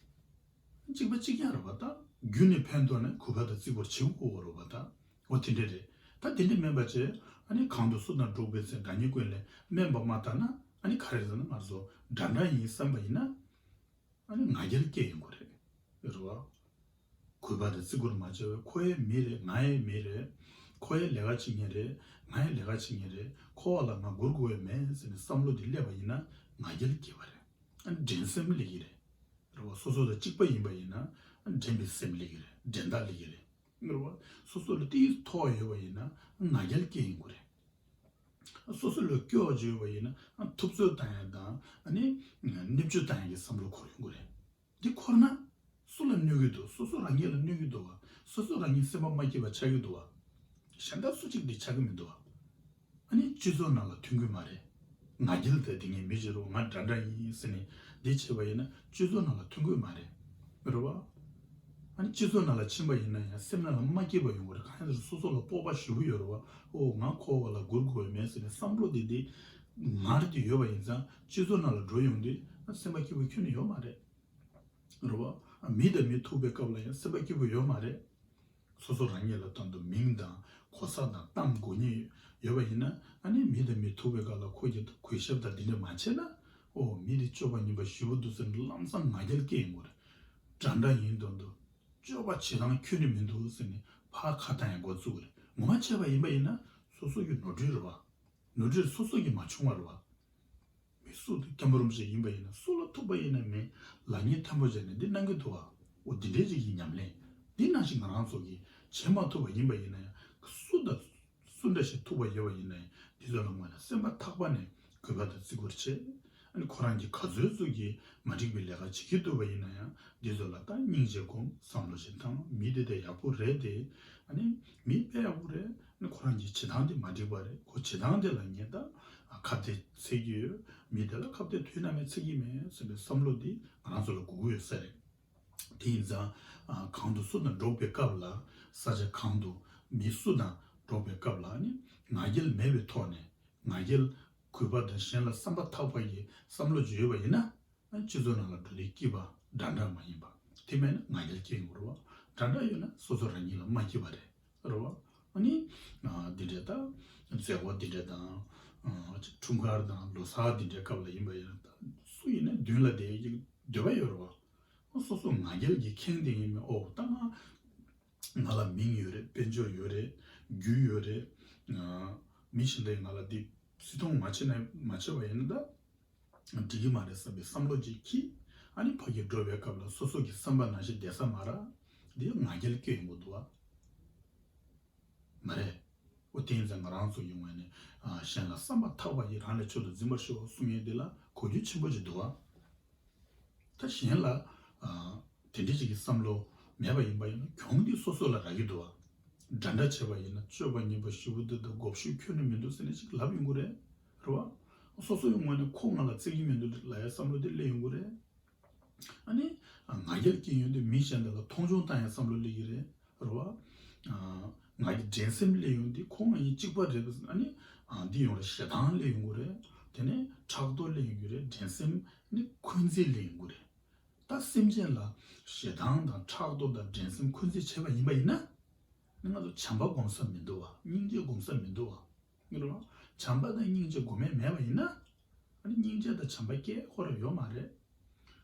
གཅིག་པ་གཅིག་རྐྱང་རེད་བ་ད། རྒྱུན་ནས་ཕན་ཐོགས་ནས་གུས་པ་དང་བརྩི་བཀུར་བྱེད་དགོས་ཀྱི་རེད་བ་ད། འོ་དེ་འདྲ་རེད། ད་དེ་འདྲ་མིན་པ་བྱས། ཨ་ནི་གང་དུ་སུ་དང་འགྲོགས་པའི་ཚེ། བདག་ཉིད་ཀུན་ལས་དམན་པར་མ་བལྟ་ན། ཨ་ནི་ག་རེ་ཟེར་ན་ང་ཚོ་འདྲ་འདྲ་ཡིན་བསམ་པ་ཡིན་ན། ཨ་ནི་ང་རྒྱལ་སྐྱེ་ཡོང་གི་རེད། རེད་བ། གུས་པ་དང་བརྩི་བཀུར་མ་བྱས་པའི་ཁོ་ཡའི་མི་རེད། ང་ཡའི་མི་རེད། ཁོ་ཡའི་ལས་ཀ་བྱེད་མཁན་རེད། ང་ཡའི་ལས་ཀ་བྱེད་མཁན་རེད། ཁོ་བ་ལ་ང་སྒུར་དགོས་ཡ་མེད་ཟེར་ནས་བསམ་བློ་འདི་སླེབས་པ་ཡིན་ན་ང་རྒྱལ་སྐྱེ་བ་རེད། ཨ་ནི་འགྲན་སེམས་སླེབས་ཀྱི་རེད། རེད་བ། སོ་སོ་དང་གཅིག་པ་ཡིན་པ་ཡིན་ན་ཨ་ནི་འགྲན་པའི་སེམས་སླེབས་ཀྱི་རེད། འགྲན་ཟླ་སླེབས་ཀྱི་རེད། རེད་བ། སོ་སོ་ལ་ཏིས་ཐོག་ཡོད་པ་ཡིན་ན་ང་རྒྱལ་སྐྱེ་ཡོང་གི་རེད། སོ་སོ་ལ་སྐྱོ་བ་བརྗོད་པ་ཡིན་ན་ཨ་ཐུབ་ཚོད་བཏང་ཡ་དང་ཨ་ནི་བརྙས་བཅོས་བཏང་ཡ་གི་བསམ་བློ་འཁོར་ཡོང་གི་རེད། འདི་འཁོར་ན་སུ་ལ་གནོད་ཀྱི་འདུག་སོ་སོ་རང་ཉིད་ལ་གནོད་ཀྱི་འདུག་བ། སོ་སོ་རང་ཉིད་སེམས་པ་མ་སྐྱིད་པ་ཆགས་ཀྱི་འདུག་བ། གཞན་དག་སུ་གཅིག་འདི་ཆགས་ཀྱི་མི་འདུག་བ། ཨ་ནི་སྤྱི་ཚོགས་ནང་ལ་མཐུན་གྱི་མ་རེད། ང་རྒྱལ་དང་དེ་ངའི་མི་བྱེད་རོགས། ང་འདྲ་འདྲ་ཡིན་ཟེར་ནས་འདི་བྱས་པ་ཡིན་ན་སྤྱི་ཚོགས་ནང་ལ་མཐུན་གྱི་མ་རེད། རེད་བ། ཨ་ནི་སྤྱི་ཚོགས་ནང་ལ་ཕྱིན་པ་ཡིན་ན་ཡང་སེམས་ནང་ལ་མ་སྐྱིད་པ་ཡོང་གི་རེད། གང་ཡིན་ཟེར་ན་སོ་སོ་ལ་སྤོབས་པ་ཞེ་པོ་ཡོད་རེད་བ། ཨོ་ང་ཁོ་བ་ལ་སྒུར་དགོས་མེད་ཟེར་ནས་བསམ་བློ་དེ་དེ་མར་དེ་ཡོད་པ་ཡིན་ཙང་སྤྱི་ཚོགས་ནང་ལ་འགྲོ་ཡོང་དུས་སེམས་པ་སྐྱིད་པོ་ཁྱོན་ནས་ཡོད་མ་རེད། རེད་བ། མི་དང་མི་ཐུག་པའི་སྐབས་ལ་ཡང་སེམས་པ་སྐྱིད་པོ་ཡོད་མ་རེད། སོ་སོ་རང་ཉིད་ལ་ད་དུང་མིང་དང་གོ་ས་དང་གཏམ་དགོས་ཉེན་ཡོད་པ་ཡིན་ན། ཨ་ནི་མི་དང་མི་ཐུག་པའི་སྐབས་ལ་ཁོ་གྱིས་གུས་ཞབས་དང་འདི་འདྲ་མ་བྱས་ན། ཨོ་མི་འདི་སྤྱོད་པ་ངན་པ་ཞེ་པོ་འདུག་ཟེར་ནས་ལམ་སང་ང་རྒྱལ་སྐྱེ་ཡོང་གི་རེད། འདྲ་འདྲ་ཡིན་མདོག་མདོག་སྤྱོད་པ་བྱེད་སྟངས་ཁྱོན་ནས་མི་འདུག་ཟེར་ནས་ཕར་ཁ་བཏང་ཡ་འགོ་བཙུགས་གི་རེད། ངོ་མ་བྱས་པ་ཡིན་པ་ཡིན་ན་སོ་སོ་གི་ནོར་འཁྲུལ་རེད་བ། ནོར་འཁྲུལ་སོ་སོ་གིས་མ་བྱུང་བ་རེད་བ། མི་སུ་དང་སྐྱབས་མགོན་རིན་པོ་ཆེ་ཡིན་པ་ཡིན་ན་སུ་ལ་ཐུག་པ་ཡིན་ན་མི་ལ་ཉེ་ཐན་པོ་བྱས་ནས་འདི་གནང་གི་འདུག་བ། འོ་འདི་འདྲའི་ཅིག་གི་ཉམས་ལེན་འདི་ནང་བཞིན་ང་རང་ཚོ་གིས་བྱེད་མ་ཐུབ་པ་ཡིན་པ་ཡིན་ན་ཡང་། སུ་དང་སུ་འདྲ་ཞིག་ཐུག་པ་ཡོད་པ་ཡིན་ན་ཡང་འདི་ཚོ་ལ་ངོས་ནས་སེམས་པ་ཐག་པ་ནས་གུས་པ་དང་བརྩི་བཀུར་བྱེད། ཨ་ནི་ཁོ་རང་གིས་ག་ཚོད་ཚོད་ཀྱིས་མ་འགྲིག་པའི་ལས་ཀ་བྱེད་ཀྱི་འདུག་པ་ཡིན་ན་ཡང་འདི་ཚོ་ལ་ད་སྙིང་རྗེ་སྒོམ། བསམ་བློ་ཞིག་བཏང་། མི་དེ་དེ་ཡག་པོ་རེད་དེ། ཨ་ནི་མི་དཔེ་ཡག་པོ་རེད། ཨ་ནི་ཁོ་རང་གི་བྱེད་སྟངས་དེ་མ་འགྲིག་པ་རེད། ཁོ་བྱེད་སྟངས་དེ་ལ་ངས་ད་ཁ་གཏད་འཚལ་གྱི་ཡོད། མི་དེ་ལ་ཁ་གཏད་དུས་ནམ་ཡང་འཚལ་གྱི་མེད་ཟེར་བའི་བསམ་བློ་དེ་ང་རང་ཚོ་ལ་དགོས་ཀྱི་ཡོད་ས་རེད། དེ་ཡིན་ཙང་། ཨ། གང་དུ་སུ་དང་འགྲོགས་པའི་སྐབས་ལ། ས་ཆ་གང་དུ་མི་སུ་དང་འགྲོགས་པའི་སྐབས་ལ་ནི་ང་རྒྱལ་མེད་པའི་ཐོག་ནས། ང་རྒྱལ་གུས་པ་དང་གཞན་ལ་བསམ་པ་ཐག་པ་ཡི་བསམ་བློ་ཅིག་ཡོད་པ་ཡིན་ན། ཨ། སྤྱི་ཚོགས་ནང་ལ་འགྲོ་དུས་སྐྱིད་པ་འདྲ་འདྲ་མ་ཡིན་པ། དེ་མེད་ན་ང་རྒྱལ་སྐྱེ་ཡོང་གི་རེད་བ། འདྲ་འདྲ་ཡོད་ན་སོ་སོ་རང་ཉིད་ལ་མ་སྐྱིད་པ་རེད། རེད་བ། ཨ་ནི། ཨ། འདི་འདྲ་ད། མཛད་སྒོ་འདི་འདྲ་དང་། ཨ། འཁྲུངས་སྐར་དང་ལོ་གསར་འདི་འདྲའི་སྐབས་ལ་ཡིན་པ་ཡིན་ན། ད་སུ་ཡིན་ན་མདུན་ལ་བསྡད་ཀྱི་འདོད་པ་ཡོད་རེད་བ། སོ་སོ་ང་རྒྱལ་གྱིས་ཁེངས་ཏེ་ཡིན་མིན། ཨོ། ད་ང་ང་ལ་མིང་ཡོད་རེད། དཔལ་འབྱོར་ཡོད་རེད། རྒྱུ་ཡོད་རེད། ཨ། མི་གཞན་དག་ང་ལ་འདི་བརྩི་མཐོང་མ་བྱེད་ན། མ་བྱེད་པ་ཡིན་ན། ད་འགྲིག་གི་མ་རེད་བསམ་པའི་བསམ་བློ་ཅིག་གིས། ཨ་ནི་ཕ་གིར་འགྲོ་བའི་སྐབས་ལ་སོ་སོ་གི་བསམ་པ་ནང་བཞིན་བསྡད་ས་མ་རག། འདི་ང་རྒྱལ་སྐྱེ་ཡོང་གི་འདུག་བ། མ་རེད། འོ། དེ་ཡིན་ཙང་ང་རང་ཚོ་ཡོང་བ་ནི། ཨ། གཞན་ལ་བསམ་པ་ཐག་པ་ཡིས། རང་ལས་ཆེ་བ་དང་འཛིན་པར་ཤེས་པ་གསུང་ཡས་འདི་ལ་གོ་རྒྱུ་ཆེན་པོ་ཅིག་འདུག་བ། ད་གཞན་ལ། ཨ། དེ་འདྲ་ཅིག་གི་བསམ་བློ་མེད་པ་ཡིན་པ་ཡིན་ན། གྱོང་འདི་སོ་སོ་ལ་རག་གི་འདུག་བ། འདྲ་འདྲ་བྱས་པ་ཡིན་ན། སྤྱོད་པ་ངན་པ་ཞེ་པོ་འདི་དང་། མགོ་བཤུས་ཁྱོན་ནས་མི་འདུག་ཟེར་ནས་ཅིག་ལབ་ཡོང་གི་རེད། རེད་བ། སོ་སོ་ཡོང་བ་ནི་ཁོ་ང་ལ་བརྩི་གི་མི་འདུག་ལབ་ཡ་བསམ་བློ་དེ་སླེབས་ཡོང་གི་རེད། ཨ་ནི། ང་རྒྱལ་སྐྱེ་ཡོང་དུས་མི་གཞན་དག་ལ་མཐོང་ཆུང་བཏང་ཡ་བསམ་བློ་སླེབས་ཀྱི་རེད། རེད་བ། ང་རྒྱལ་འགྲན་སེམས་སླེབས་ཡོང་དུས་ཁོ་ང་ཡིན་གཅིག་པ་རེད། ཨ་ནི། འདི་ཡོང་རེད། ཞེ་སྡང་སླེབས་ཡོང་གི་རེད། དེ་ནས་ཕྲག་དོག་སླེབས་ཡོང་གི་རེད། འགྲན་སེམས་ནི་འཁོན་འཛིན་སླེབས་ཡོང་གི་རེད། ད་སེམས་ཅན་ལ་ཞེ་སྡང་དང་ཕྲག་དོག་དང་འགྲན་སེམས་འཁོན་འཛིན་བྱས་པ་ཡིན་པ་ཡིན་ན། ང་ཚོ་བྱམས་པ་སྒོམ་ས་མི་འདུག་བ། སྙིང་རྗེ་སྒོམ་ས་མི་འདུག་བ། ངེད་རང་བྱམས་པ་དང་སྙིང་རྗེ་སྒོམ་ཡས་མེད་པ་ཡིན་ན། ཨ་ནི་སྙིང་རྗེ་དང་བྱམས་པ་སྐྱེ་ཁོ་རང་ཡོད་མ་རེད།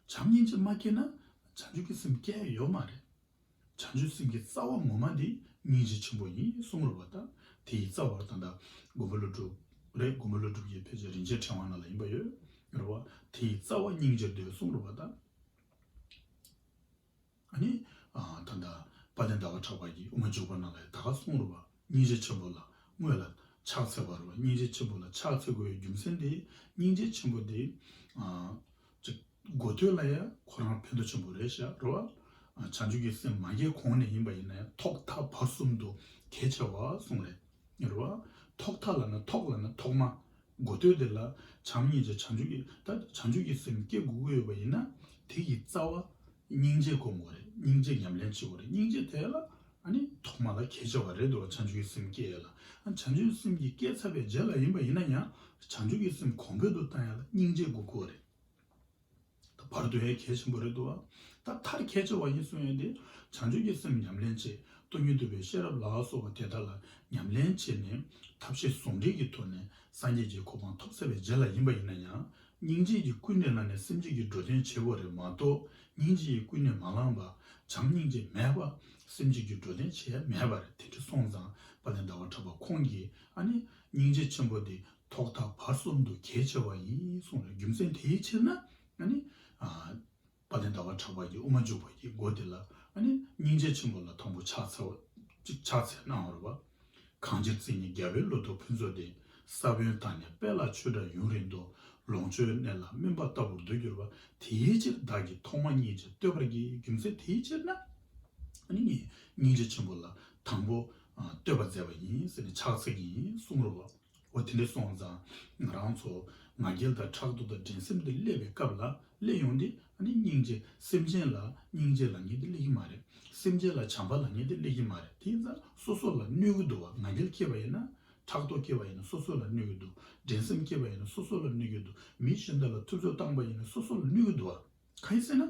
བྱམས་སྙིང་རྗེ་མ་སྐྱེ་ན་བྱང་ཆུབ་ཀྱི་སེམས་སྐྱེ་ཡ་ཡོད་མ་རེད། བྱང་ཆུབ་སེམས་ཀྱི་རྩ་བ་ངོ་མ་དེ་སྙིང་རྗེ་ཆེན་པོ་ཡིན་གསུངས་རེད་བ། ད་དེའི་རྩ་བར་ད་ལྟ་མགོན་པོ་ཀླུ་སྒྲུབ་རེད། མགོན་པོ་ཀླུ་སྒྲུབ་ཀྱི་ཕལ་ཆེར་རིན་ཆེན་ཕྲེང་བ་ནང་ལ་ཡིན་པ་ཡོད་རེད་བ། དེའི་རྩ་བ་སྙིང་རྗེ་འདོད་གསུངས་རེད་བ། ད། ཨ་ནི། ཨ། ད་ལྟ་དཔལ་ལྡན་ཟླ་བ་གྲགས་པ་གིས་དབུ་མ་འཇུག་པ་ནང་ལ་ད་ག་གསུངས་རེད་བ། སྙིང་རྗེ་ཆེན་པོ་ལ་སྔོན་ལ་ཕྱག་འཚལ་བ་རེད་བ། སྙིང་རྗེ་ཆེན་པོ་ལ་ཕྱག་འཚལ་དགོས་པའི་རྒྱུ་མཚན་དེ། སྙིང་རྗེ་ཆེན་པོ་དེ། ཨ། ཅིག་འགོ་སྟོད་ལ་ཡང་ཁོ་རང་ཕན་ཐོགས་ཆེན་པོ་རེད་ཤག་རེད་བ། ཨ། བྱང་ཆུབ་ཀྱི་སེམས་མ་སྐྱེས་གོང་ནས་ཡིན་པ་ཡིན་ན་ཡང་ཐོག་མཐའ་བར་གསུམ་དུ་གལ་ཆེ་བ་གསུངས་རེད། རེད་བ། ཐོག་མཐའ་ལབ་ན། ཐོག་ལབ་ན་ཐོག་མ། འགོ་སྟོད་དེ་ལ་བྱམས་སྙིང་རྗེ། བྱང་ཆུབ་ཀྱི། ད་བྱང་ཆུབ་ཀྱི་སེམས་སྐྱེ་དགོས་ཀྱི་ཡོད་པ་ཡིན་ན། དེ་ཡི་རྩ་བ་སྙིང་རྗེ་སྒོམ་དགོས་རེད། སྙིང་རྗེ་ཉམས་ལེན་བྱེད་དགོས་རེད། སྙིང་རྗེ་དེ་ལ་ཨ་ནི་ཐོག་མ་ལ་གལ་ཆེ་བ་རེད་འདུག་བ། བྱང་ཆུབ་ཀྱི་སེམས་སྐྱེ་ཡ་ལ། ཨ། བྱང་ཆུབ་ཀྱི་སེམས་ཀྱི་སྐྱེ་ཚར་བའི་རྗེས་ལ་ཡིན་པ་ཡིན་ན་ཡང་། བྱང་ཆུབ་ཀྱི་སེམས་གོང་འཕེལ་དུ་བཏང་ཡ་ལ་སྙིང་རྗེ་དགོས་ཀྱི་ཡོད་རེད། ད་བར་དུ་ཡང་གལ་ཆེན་པོ་རེད་འདུག་བ། ད་མཐར་གལ་ཆེ་བ་ཡིན་གསུང་ཡས་དེ། བྱང་ཆུབ་ཀྱི་སེམས་ཉམས་ལེན་བྱེད། སྟོང་ཉིད་རྟོགས་པའི་ཤེས་རབ་ལ་སོགས་པ་དེ་དག་ལ་ཉམས་ལེན་བྱས་ནས་ཐབས་ཤེས་ཟུང་འབྲེལ་གྱི་ཐོག་ནས་སངས་རྒྱས་ཀྱི་གོ་འཕང་ཐོབ་ཚར་བའི་རྗེས་ལ་ཡིན་པ་ཡིན་ན་ཡང་། སྙིང་རྗེ་ཡིས་ཀུན་ནས་བསླངས་ནས་སེམས་ཅན་གྱི་འགྲོ་དོན་བྱེད་དགོས་རེད་མ་གཏོགས། སྙིང་རྗེ་ཡིས་ཀུན་ནས་མ་བསླངས་པ། བྱམས་སྙིང་རྗེ་མེད་པ། སེམས་ཅན་གྱི་འགྲོ་དོན་བྱེད་ཡ་མེད་པ་རེད། དེ་འདྲ་སོང་ཙང་དཔལ་ལྡན་ཟླ་བ་གྲགས་པ་ཁོང་གིས་ཨ་ནི་སྙིང་རྗེ་ཆེན་པོ་འདི་ཐོག་མཐའ་བར་གསུམ་དུ་གལ་ཆེ་བ་ཡིན་གསུངས་རེད། རྒྱུ་མཚན་དེའི་ཕྱིར་ན། ཨ་ནི། ཨ། དཔལ་ལྡན་ཟླ་བ་གྲགས་པ་གིས་དབུ་མ་འཇུག་པ་གི་སྒོ་དེ་ལ་ཨ་ནི་སྙིང་རྗེ་ཆེན་པོ་ལ་དང་པོ་ཕྱག་འཚལ་བ་ཅིག་ཕྱག་འཚལ་གནང་བ་རེད་བ། གང་ཕྱིར་བརྩེ་ཉིད་རྒྱལ་བའི་བློ་ལྡོག་ཕུན་ཚོགས་ལྡན། ས་བོན་དང་ནི་དཔལ་ལ་ཆོས་སྒྲ་ཡུན་རིང་འདོར། ལོངས་སྤྱོད་གནས་ལ་སྨིན་པ་ལྟ་བུར་འདུ་འགྱུར་བ། དེའི་ཕྱིར་བདག་གིས་ཐོག་མ་སྙིང་རྗེ་བསྟོད་པར་བགྱི། རྒྱུ་མཚན་དེའི་ཕྱིར་ན། ཨ་ནི་ངས་སྙིང་རྗེ་ཆེན་པོ་ལ་དང་པོ་ཨ་བསྟོད་པ་མཛད་པ་ཡིན་ཟེར་ནས་ཕྱག་འཚལ་གྱི་ཡིན་གསུངས་རེད་བ། འོ། དེ་འདྲ་སོང་ཙང་ང་རང་ཚོ་ང་རྒྱལ་དང་ཕྲག་དོག་དང་འགྲན་སེམས་དེ་སླེབས་པའི་སྐབས་ལ་སླེབས་ཡོང་དུས། ཨ་ནི་སྙིང་རྗེ། སེམས་ཅན་ལ་སྙིང་རྗེ་ལབ་མཁན་དེ་སླེབས་ཀྱི་མ་རེད། སེམས་ཅན་ལ་བྱམས་པ་ལབ་མཁན་དེ་སླེབས་ཀྱི་མ་རེད། དེ་ཡིན་ཙང་སོ་སོ་ལ་གནོད་ཀྱི་འདུག་བ། ང་རྒྱལ་སྐྱེས་པ་ཡིན་ན། ཕྲག་དོག་སྐྱེས་པ་ཡིན་ན་སོ་སོ་ལ་གནོད་ཀྱི་འདུག་འགྲན་སེམས་སྐྱེས་པ་ཡིན་ན་སོ་སོ་ལ་གནོད་ཀྱི་འདུག་མི་གཞན་དག་ལ་ཐུབ་ཚོད་བཏང་པ་ཡིན་ན་སོ་སོ་ལ་གནོད་ཀྱི་འདུག་བ། གང་ཡིན་ཟེར་ན།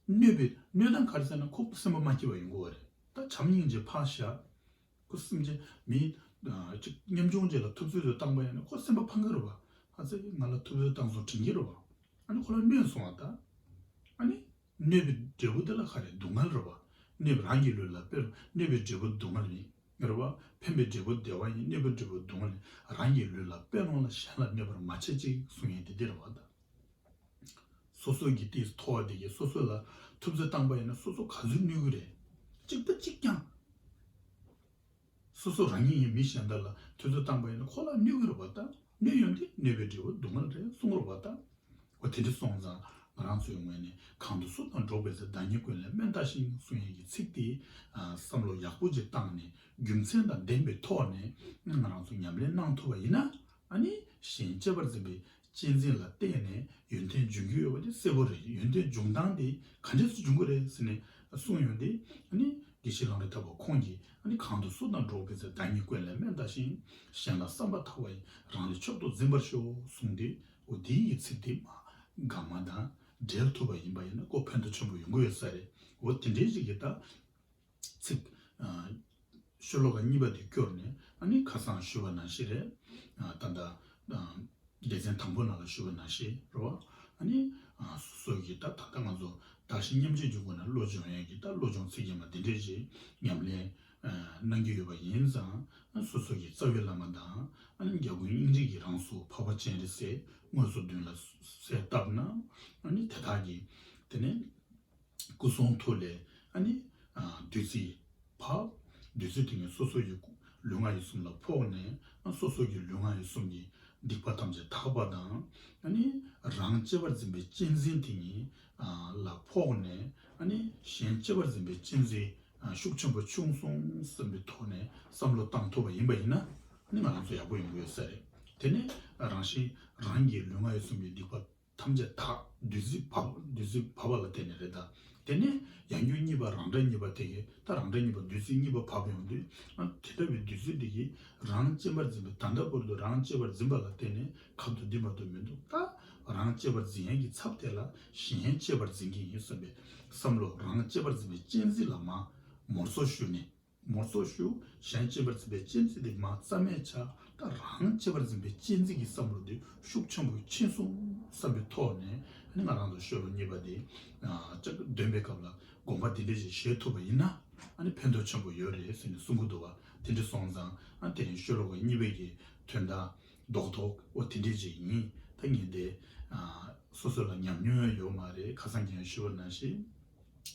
གནོད་པའི། གནོད་སྟངས་ག་རེ་ཟེར་ན། ཁོ་སེམས་པ་མ་སྐྱིད་པ་ཡོང་གི་ཡོད་རེད། ད་བྱམས་སྙིང་རྗེ་ཕར་བཞག་ཁོ་སེམས་ཅན་མི་ཨ་ཅིག་ཉམ་ཆུང་ཅིག་ལ་ཐུབ་ཚོད་ཅིག་བཏང་པ་ཡིན་ན་ཁོ་སེམས་པ་ཕངས་ཀྱི་རེད་བ། ཨ་ཙི། ང་ལ་ཐུབ་ཚོད་བཏང་སོང་དྲན་གྱི་རེད་བ། ཨ་ནི་ཁོ་ལ་གནོད་སོང་བ་ད། ཨ་ནི་གནོད་པའི་འབྲས་བུ་དེ་ལ་ག་རེ། སྡུག་བསྔལ་རེད་བ། གནོད་པའི། རང་གི་ལུས་ལ་དཔེ་རུ་གནོད་པའི་འབྲས་བུ་སྡུག་བསྔལ་ཡིན། རེད་བ། ཕན་པའི་འབྲས་བུ་བདེ་བ་ཡིན། གནོད་པའི་འབྲས་བུ་སྡུག་བསྔལ་ཡིན། རང་གི་ལུས་ལ་དཔེ་ལོངས་ལ་གཞན་ལ་གནོད་པར་མ་བྱེད་ཅིག་གསུང་ཡས་དེ་འདི་རེད་བ་ད། སོ་སོ་གི་དེ་མཐོ་བ་དེ་གིས་སོ་སོ་ལ་ཐུབ་ཚོད་བཏང་པ་ཡིན་ན་སོ་སོ་ག་ཚོད་གནོད་ཀྱི་རེད། གཅིག་དང་གཅིག་རྐྱང་། སོ་སོ་རང་ཉིད་ཡིན་མི་གཞན་དག་ལ་ཐུབ་ཚོད་བཏང་པ་ཡིན་ན་ཁོ་ལ་གནོད་ཀྱི་རེད་བ་ད། གནོད་ཡོང་དུས་གནོད་པའི་འབྲས་བུ་སྡུག་བསྔལ་རེད་གསུང་རོགས་པ་དང་། འོ་དེ་འདྲ་སོང་ཙང་ང་རང་ཚོའི་ངོས་ནས་གང་དུ་སུ་དང་འགྲོགས་པའི་ཚེ། བདག་ཉིད་ཀུན་ལས་དམན་བལྟ་ཞིང་། གསུང་ཡས་ཀྱི་ཚིག་དེ་བསམ་བློ་ཡག་པོ་ཅིག་བཏང་ནས་རྒྱུ་མཚན་དང་ལྡན་པའི་ཐོག་ནས་ང་རང་ཚོ་ཉམས་ལེན་གནང་ཐུབ་པ་ཡིན་ན། ཨ་ནི་གཞན་གཅེས་པར་འཛིན་པའི་གཅེས་འཛིན་ལ་བརྟེན་ནས་ཡོན་ཏན་འབྱུང་གི་ཡོད་པ་དེ་གསལ་པོ་རེད། ཡོན་ཏན་འབྱུང་སྟངས་དེ་ག་འདྲས་སུ་འབྱུང་གི་རེད་ཟེར་ནས་གསུངས་ཡོང་དུས། ཨ་ནི་དགེ་བཤེས་ལམ་རིམ་བརྟག་པ་ཁོང་གིས། ཨ་ནི་གང་དུ་སུ་དང་འགྲོགས་པའི་ཚེ། བདག་ཉིད་ཀུན་ལས་དམན་བལྟ་ཞིང་། གཞན་ལ་བསམ་པ་ཐག་པ་ཡིས། རང་ལས་མཆོག་ཏུ་འཛིན་པར་ཤོག་གསུངས་ཏེ། འོ་དེའི་ཚིག་དེ་མ་དགའ་མ་དང་འབྲེལ་ཐུབ་པ་ཡིན་པ་ཡིན་ན་ཁོ་ཕན་ཐོགས་ཆེན་པོ་ཡོང་གི་ཡོད་ས་རེད། འོ་དེ་འདྲའི་ཞིག་གི་ད་ཚིག་ཤོ་ལོ་ཀ་གཉིས་པ་དེ་བསྐྱོར་ནས། ཨ་ནི་ཁ་སང་ཞུས་པ་ནང་བཞིན་རེད། ད་ལྟ་སྡེ་ཚན་དང་པོ་ནང་ལ་ཞུས་པ་ནང་བཞིན་རེད་བ། ཨ་ནི་སོ་སོ་གི་ད་ད་ལྟ་ང་ཚོ་བདག་གཞན་མཉམ་བརྗེའི་འབྱུང་ཁུངས་ནས་བློ་སྦྱོང་ཡས་ཀྱི་ད་བློ་སྦྱོང་ཚིག་བརྒྱད་མ་དེ་འདྲས་ཞིག་ཉམས་ལེན་གནང་གི་ཡོད་པ་ཡིན་ཙང་། སོ་སོ་གི་རྩ་བའི་བླ་མ་དང་། ཨ་ནི་རྒྱལ་ཀུན་སྙིང་རྗེ་གི་རང་གཟུགས་འཕགས་པ་སྤྱན་རས་གཟིགས་དངོས་སུ་མདུན་ལ་གསལ་བཏབ་ན། ཨ་ནི་དེ་དག་གི་དེ་ནས་སྐུ་གསུང་ཐུགས་ལས། ཨ་ནི་བདུད་རྩི་བབས། བདུད་རྩི་དེ་ཉིད་སོ་སོ་ཡི་ལུས་ངག་ཡིད་གསུམ་ལ་ཕོག་ནས། སོ་སོ་གི་ལུས་ངག་ཡིད་གསུམ་གྱི་སྡིག་པ་ཐམས་ཅད་དག་པ་དང་། ཨ་ནི་རང་གཅེས་པར་འཛིན་པའི་གཅེས་འཛིན་དེ་ཉིད་ལ་ཕོག་ནས། ཨ་ནི་གཞན་གཅེས་པར་འཛིན་པའི་གཅེས་འཛིན་ཤུགས་ཆེན་པོ་བྱུང་སོང་བསམ་པའི་ཐོག་ནས་བསམ་བློ་བཏང་ཐུབ་པ་ཡིན་པ་ཡིན་ན། ཨ་ནི་ང་རང་ཚོ་ཡག་པོ་ཡོང་གི་ཡོད་ས་རེད། དེ་ནས་རང་བཞིན་རང་གི་ལུས་ངག་ཡིད་གསུམ་གྱི་སྡིག་པ་ཐམས་ཅད་དག། བདུད་རྩི་བབས། བདུད་རྩི་བབས་པ་ལ་བརྟེན་ནས་རེད་ད། དེ་ནས་ཡང་སྒོས་གཉིས་པ་རང་འབྲས་གཉིས་པ་དེ་གིས། ད་རང་འབྲས་གཉིས་པ་བདུད་རྩི་གཉིས་པ་བབས་ཡོང་དུས། ཨ་དེ་ལྟ་བུའི་བདུད་རྩི་དེ་གིས་རང་གཅེས་པར་འཛིན་པའི། ད་ལྟ་བར་དུ་རང་གཅེས་པར་འཛིན་པ་ལ་བརྟེན་ནས་ཁབ་ཏུ་བསྡུས་མ་གཏོགས་མི་འདུག་ད་རང་གཅེས་པར་འཛིན་ཡས་ཀྱི་ཚབ་དེ་ལ་གཞན་གཅེས་པར་འཛིན་གྱི་ཡིན་བསམ་པའི་བསམ་བློ། རང་གཅེས་པར་འཛིན་པའི་གཅེས་འཛིན་ལ་མར་མར་གསོ་ཞུ་ནས། མར་གསོ་ཞུ། གཞན་གཅེས་པར་འཛིན་པའི་གཅེས་འཛིན་དེ་མར་རྩ་མེད་ཆགས། ད་རང་གཅེས་པར་འཛིན་པའི་གཅེས་འཛིན་གྱི་བསམ་བློ་དེ་ཤུགས་ཆེན་པོ་ཕྱིན་སོང་བསམ་པའི་ཐོག་ནས། ཨ་ནི་ང་རང་ཚོ་ཤོ་ལོ་གཉིས་པ་དེ་ཨ་ཅིག་འདོན་པའི་སྐབས་ལ་དགོངས་པ་དེ་འདྲ་ཞིག་བཞེས་ཐུབ་པ་ཡིན་ན། ཨ་ནི་ཕན་ཐོགས་ཆེན་པོ་ཡོད་རེད་ཟེར་ནས་གསུང་གི་འདུག་བ། དེ་འདྲ་སོང་ཙང་། ཨ་དེ་རིང་ཤོ་ལོ་ཀ་གཉིས་པའི་གི་དོན་དག་རྡོག་རྡོག་འོ་དེ་འདྲ་ཅིག་ཡིན། ད་ངས་དེ་ཨ་སོ་སོ་ལ་ཉམས་མྱོང་ཡང་ཡོད་མ་རེད། ཁ་སང་ཁྱེད་ཀྱིས་ཞུས་པ་ནང་བཞིན་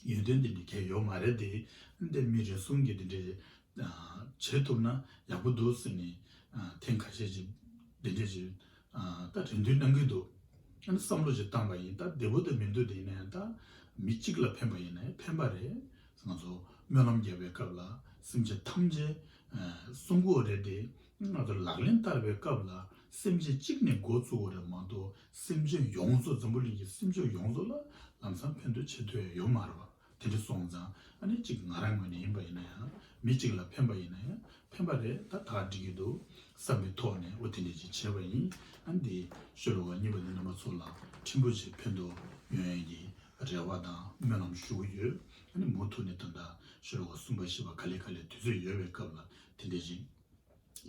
ཡོན་ཏན་དེ་འདྲ་གང་ཡང་ཡོད་མ་རེད་དེ། འདི་མི་རེ་ཟུང་གིས་དེ་འདྲ་བྱེད་ཐུབ་ན་ཡག་པོ་འདུག་ཟེར་ནས་ཐེངས་ཁ་ཤས་ཅིག་དེ་འདྲ་ཅིག་ད་རེ་འདུན་གནང་གི་འདུག་ཨ་ནི་བསམ་བློ་ཅིག་བཏང་པ་ཡིན། ད་བདེ་པོ་དང་མི་འདུག་དེ་ཡིན་ན་ཡང་། ད་མི་གཅིག་ལ་ཕན་པ་ཡིན་ན་ཡང་ཕན་པ་རེད། ང་ཚོ་སྨོན་ལམ་རྒྱག་པའི་སྐབས་ལ་སེམས་ཅན་ཐམས་ཅད་སྲུང་དགོས་རེད་དེ། ང་ཚོ་ལག་ལེན་བསྟར་བའི་སྐབས་ལ་སེམས་ཅན་གཅིག་ནས་འགོ་བཙུགས་པ་རེད་མ་གཏོགས། སེམས་ཅན་ཡོངས་རྫོགས། འཛམ་བུ་གླིང་གི་སེམས་ཅན་ཡོངས་རྫོགས་ལ་ལམ་སང་ཕན་ཐོགས་བྱེད་ཐུབ་ཡ་ཡོད་མ་རེད་བ། དེ་འདྲ་སོང་ཙང་། ཨ་ནི་གཅིག་ང་རང་ངོས་ནས་ཡིན་པ་ཡིན་ན་ཡང་། མི་གཅིག་ལ་ཕན་པ་ཡིན་ན་ཡང་ཕན་པ་རེད། ད་ད་འགྲིག་གི་འདུག་བསམ་པའི་ཐོག་ནས་འོ་དེ་འདྲ་ཅིག་བྱས་པ་ཡིན། ཨ་ནི་འདི་ཤོ་ལོ་ཀ་གཉིས་པ་འདི་རྣམ་པ་ཚོ་ལ་ཕྲན་བུ་ཞིག་ཕན་ཐོགས་ཡོང་ཡ་གི་རེ་བ་དང་སྨོན་ལམ་ཞུ་གི་ཡོད། ཨ་ནི་མུ་མཐུད་ནས་ད་ལྟ་ཤོ་ལོ་ཀ་གསུམ་པ་བཞི་པ་ག་ལེ་ག་ལེ་དུས་ཚོད་ཡོད་པའི་སྐབས་ལ་དེ་འདྲ་ཞིག་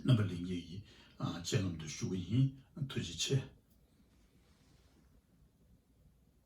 རྣམ་པ་ལྷན་རྒྱས་ཀྱི་ཨ་སྤྱན་ལམ་དུ་ཞུ་གི་ཡིན། ཐུགས་རྗེ་ཆེ།